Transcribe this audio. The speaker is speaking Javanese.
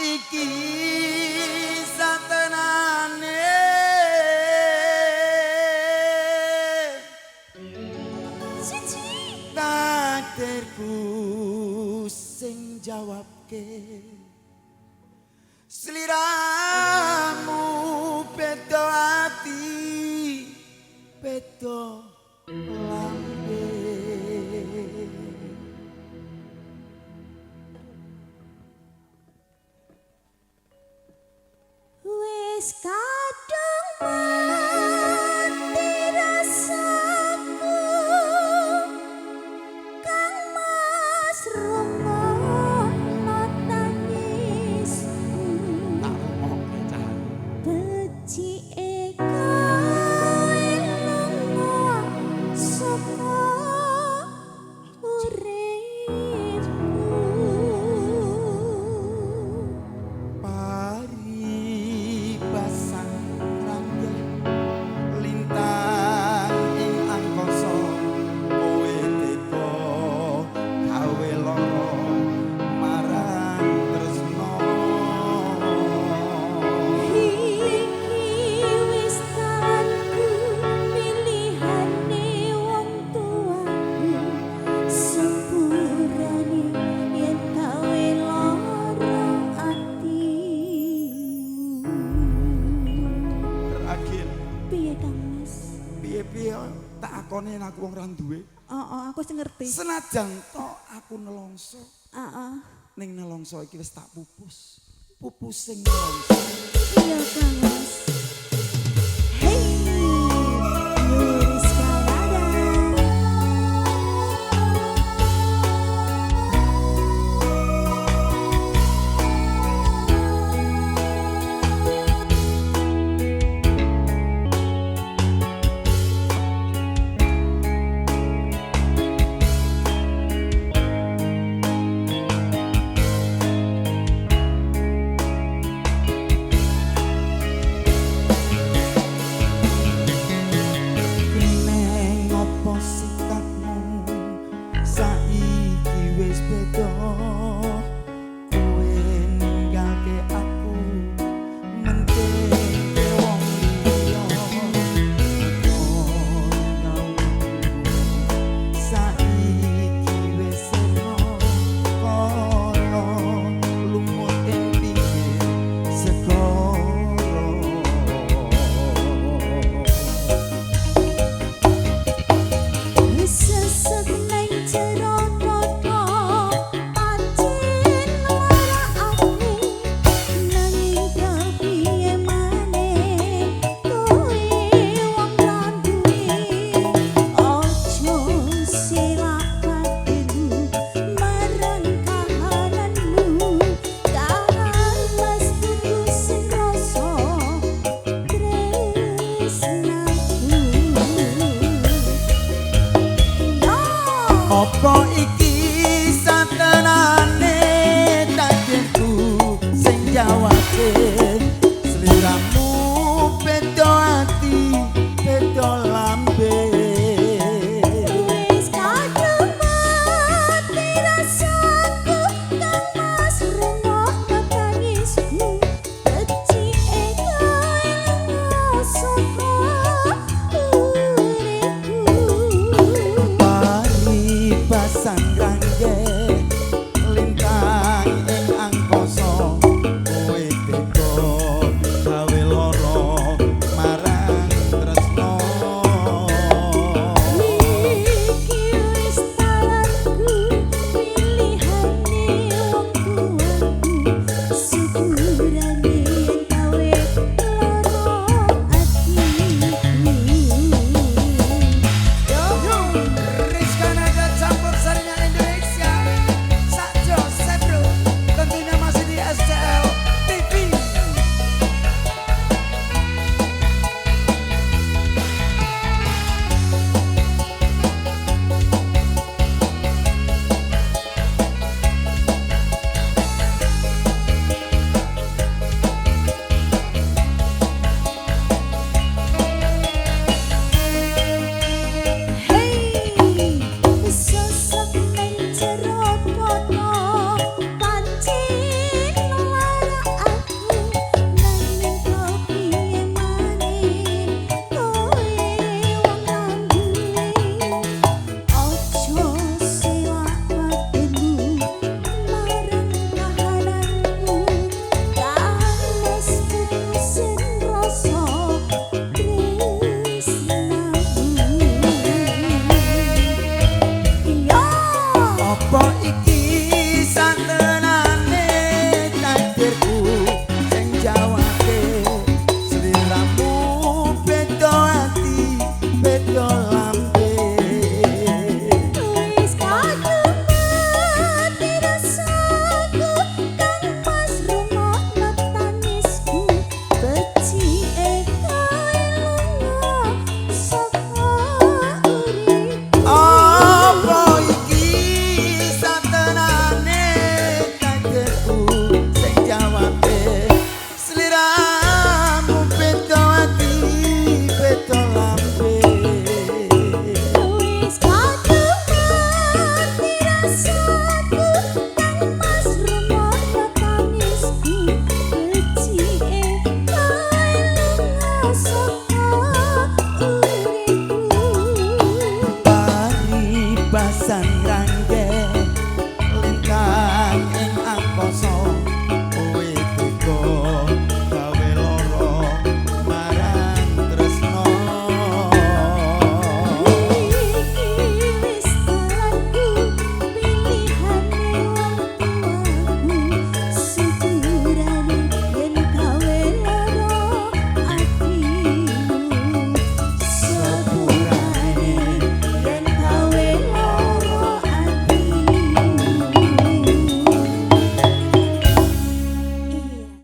Iki satenane Siji. Takdirku sing jawabke. Sliramu beda ati, beda lambe. Wis kadung mati rasaku, Kang Mas, rungokno tangisku. Tak rungokke, cah. Becike kowe lunga saka uripku. Paribasan ranggeh lintang ing angkasa, kowe tega gawe lara marang tresna. Iki wis dalanku, pilihane wong tuaku. Sepurane yen gawe lara atimu. Ragil. Piye, Kang Mas? Piye-piye tak akone yen aku wong ra duwe. Oh, aku sing ngerti. Senajan to aku nelongso, ning nelongso iki wis tak pupus. Pupus sing nelongso. Iya, Kang Mas.